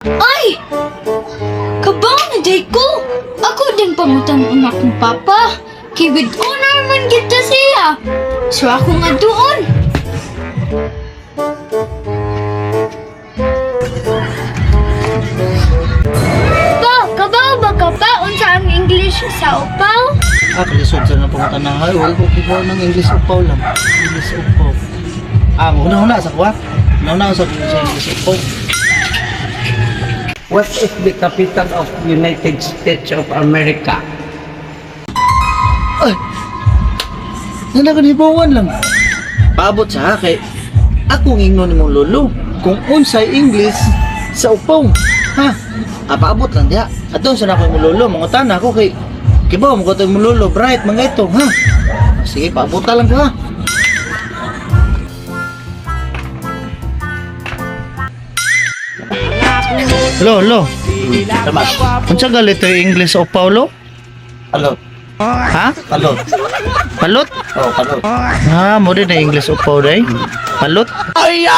Ay! Kabaw na day ko! Ako din pangutan una akong papa. Kay with honor man kita siya. So ako nga doon. Pa, kabaw ba ka pa? Unsa ang English sa upaw? Ah, kalisod sa na pangutan na. Ay, wala ko kibaw ng English upaw lang. English upaw. Ah, una-una sa kuha. Una-una sa English upaw. What is the capital of United States of America? Ay! Nanakanibawan lang. Paabot sa kay akong ingnon nimong lolo kung unsay English sa upaw. Ha? Ah, paabot lang diha. Ato sa nako imong lolo, mangutan ako kay kibaw mo ko to imong lolo, bright mga ito, ha? Sige, paabot lang ko ha. Lo, lo. Tama. Unsa galito yung English o Paulo? Kalot. Ha? Kalot. Palot? Oh, kalot. Ah, mo din na English upaw day. Palot. Ay!